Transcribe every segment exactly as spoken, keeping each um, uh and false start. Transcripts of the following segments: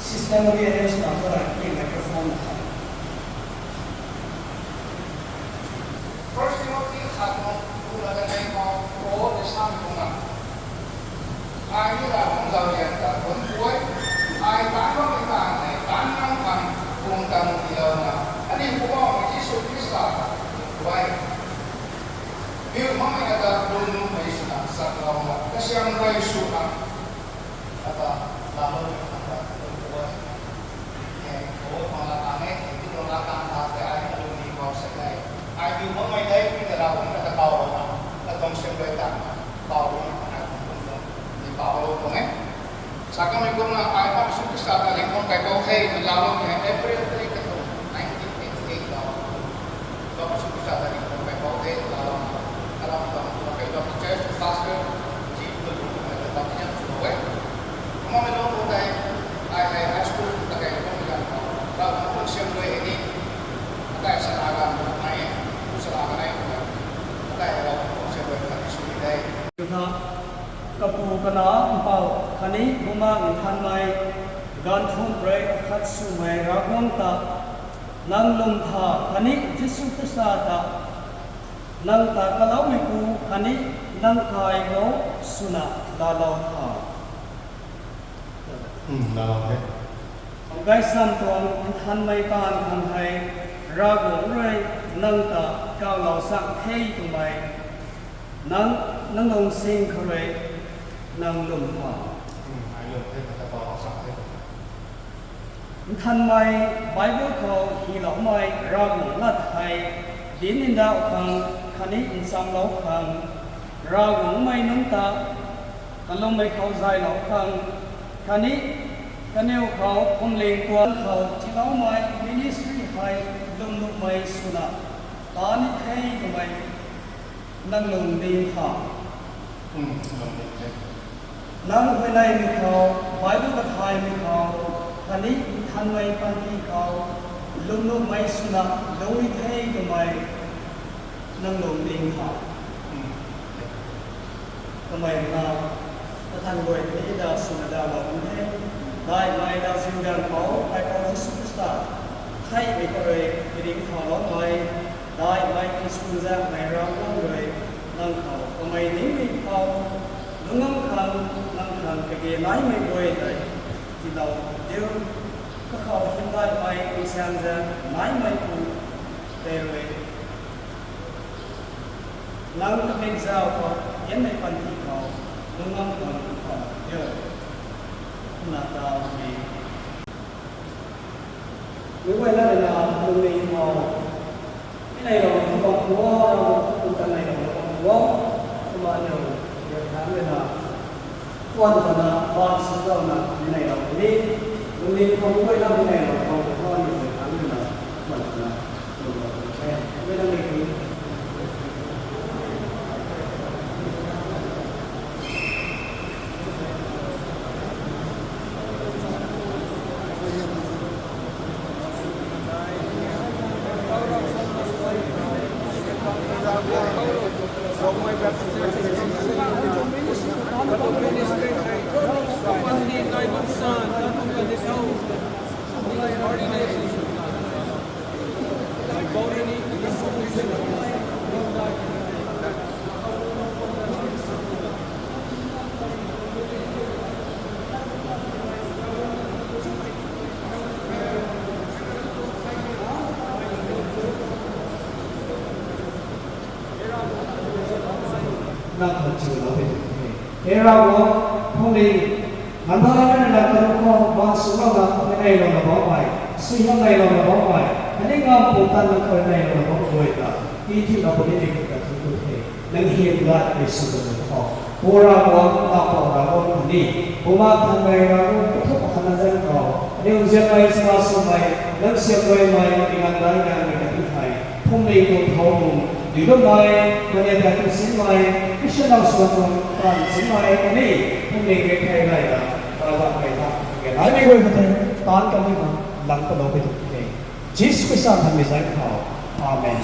System arrange na thora ki microphone tha. First Timothy khat tuang kuna kanei khou Paul rui sa kumna, ai ni Ravguangc zauzian ta kun puai, ai tan bammei ta hei tan nang khang pung tan tiilouna, aniu Poubauhmei Jisu Khrista ta kun puai. Biu makmei ata lungnuhmei swna chaklouna kasiam rui sw khang ata laloumei khang ta kun puai. He, o, pang la tang e, ti tuang la tang ta tei ai kalung ni bau sa tei. Ai biu makmei tei, pi ta Ravguangc ta kataw lou na, katuang siam rui tang na, kataw lou na, ai tuang tuang tuang, ni kataw lou tuang e. Sa kamei kumna ai Poubauhmei Jisu Khrista ta ringcthau kaipouc the, na laloumei hei April tarik katuang nineteen eighty-eight lou. Poubauhmei Jisu Khrista ta ringcthau kaipouc the, na laloumei. Kalam tuang, kalam tuang church pastor, ji, na lungc tuang, na lungc tuang, na lungc tuang, e. Kumna mei lungc tuang tei, ai hei high school ta kai lungc tuang, Ravguangc tuang siam rui hei ni, akai sana ganv nai, sana ganv nai, akai Ravguangc tuang siam rui khat sw ni de. Tha, kapu kana mpouh khatni bumaengh nthanmei, ganv thumh rui khat swmei Ravguangc ta, nang lwm tha khatni Jisu Khrista ta, nang ta kaloumeipu khatni nang kai khou swna laalou tha. Hmm, laalou the. Gaychamv tuang nthanmei taanv khang hei, Ravguangc rui nang ta kawlou chang the twmei, nang, nang lungsing khou rui nang lwm tha. Hmm, ai lwm the, ta kawlou chang the. Nthanmei Bible khou hyloumei Ravguangc lat hei dinc ndauh khang khatni nchamlou khang, Ravguangc mei nunc ta kalwmmei khou zaylou khang, khatni kaniw khou phuamling tuang khou tiiloumei ministry hei lwmnuhmei swna taan ni the twmei nang lungding tha. Hmm, lungding the. Nang huayneymei khou, Bible kathaymei khou, khatni nthanmei panty khou lwmnuhmei swna lungc ni the twmei nang lungding tha. Kamei na, kathan guay ni da swna dalou kan the. Daihmei daziu ganv khou Kaipouc Jisu Khrista theihmei ta rui ringcthauloumei, daihmei tuang suanzaenghmei Ravguangc rui nang khou kamei ningmei khou lungc ngam khang, nang khang kage naimei guay tei tiilou diu. Kakhou hymdaihmei tuang saengzaeng naimeipu tei rui nang kamik zauc khou, yanmei panty khou lungc ngam khang khwan diu. Kumna ta ni. Meic guayna rui na lungning khou, mi neilou ni bam tuang, kum ta neilou ni bam tuang, kumna aniu, aniu thangc rui na, khwan khwan na, baan sw zauna mi neilou ni, lungning khou meic guayna mi neilou khou, khwan ni aniu thangc rui na, khwan khwan na, lungning khou, meic guayna ni Nang khou chulou pei tuang the. He Ravguangc, phuamling, nang ta la na na karu khou baan sw lou na, meic neilou na bammei, suaihiam neilou na bammei, khatni ngam pumtan na khou neilou na bammei guay ta, tii thiulou puni ni khou ta thuanc ku the. Nang hymdaihmei sw bam khou, Pu Ravguangc, Mpouh Ravguangc khatni Bumaengh Nthanmei Ravguangc, kathumh khatna zaeng khou aniu nzianmei chana swmei, nang siamruimei, mi nang daic ganmei khatni hei, phuamling Tuang thau tuang, duiloumei, kaniw ta tuang sinmei, Christian nang swan tuang, tan sinmei, kaniw, pumling rui thei nai na, Ravguangc kei tha, kei nai mei guay khou tei, taanc kanmei khang, lang palou pei tuang the. Jisu Khrista thanmei zanc khou. Amen.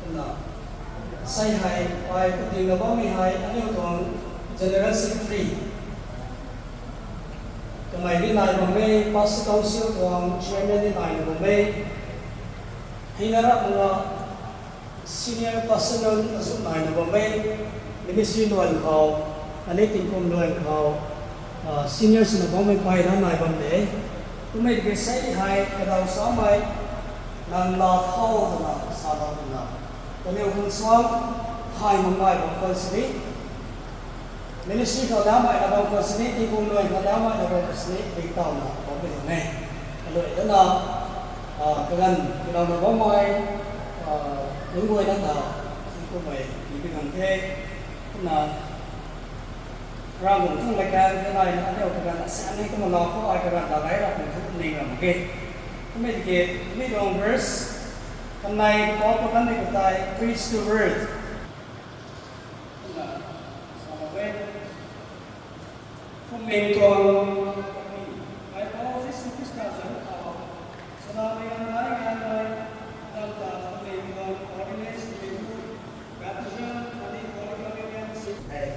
Kumna, sei hei, ai kating na bammei hei, aniu tuang General Secretary. Kamei ni nai bam e, Pastor Council tuang Chairman ni nai na bam e. Hei na rap muna, Senior Pastor nunc azuh nai na bam e, ministry luan khou, ani tingkum luan khou, ah, senior swna bammei pey na nai bam de. Kummei tiki sei hei kadaw samei, nang la thau twna, sa bam twna. Kaniw khang suang, thay mak nai bam khwan sini. Ministry khou damei na bam khwan sini, tingkum luan khou damei na bam khwan sini, ding taw na bam pei tuang e. Kalui dana, ah, kaganv, kadaw na bammei, ah, lungc guay na ta, tingkum mei, ni pi gang the, kumna, Ravguangc tuang latkaeng the nai na, aniu kaganv na sian ni kumna lau khou ai kaganv ta lai ra kum thu ning ram ge. Kummei tiki, mi tuang verse, kanei kapou pa kan ni katai, preach the word. Kumna, sa mak e. Phuamling tuang, Kaipouc Jisu Khrista zanc khou, sana mei ganv nai ganv nai, nang ta phuamling tuang ordinance mei tu, baptism, ani Holy Communion, si. Hei,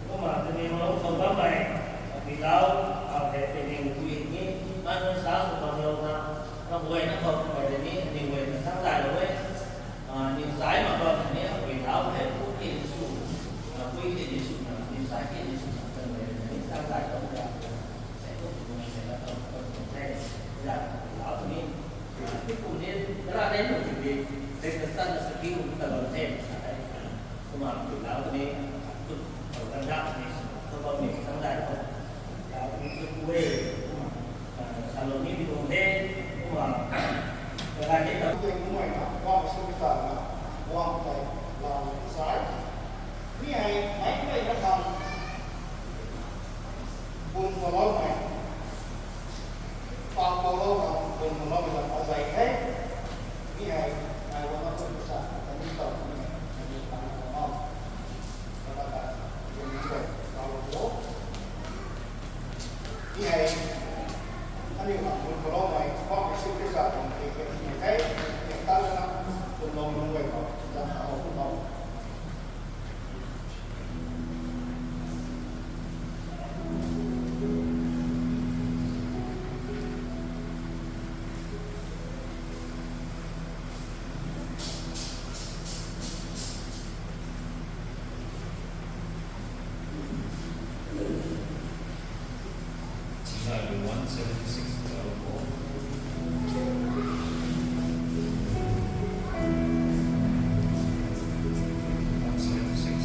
kumna tini mau khou bammei, mi lau, au hei tini mei tu ni, man sa khou bam lou na, na guay na khou mei tini, ani guay na sang lai lou e. Ah, niw sai mak bam sini, apui lau hei, pui ti ni sw, ah, pui ti ni sw na, niw sai ti ni sw na, kan mei ni sang zai bam ya, sai tu tu na, sai na bam, bam tu the, ya, apui lau ni, ah, tu pu ni, kara ni tu ti, dei ka san na sa ki u ta bam the, sa hai. Kumna apui lau ni, tu, tu kan da ni sw, tu bam ni sang zai bam, ya, ni tu pu e, kumna. Saloni mi tuang de, kumna, kala ke ta. Tei kumna, Pu Jisu Khrista na, guang tei, lau sai. Mi hei, mei mei na khang, bun paloumei, pang paloumei, bun paloumei na azai the. Mi hei, nai wana tu sa, kami tau mi hei, kami tau mi hei. Ni hei, aniu khang bun paloumei, Pu Jisu Khrista tuang ke ke ni hei, ni ta na, bun lou lung wei ko, zan ta ho bun lou. Number one seventy-six, one seventy-six.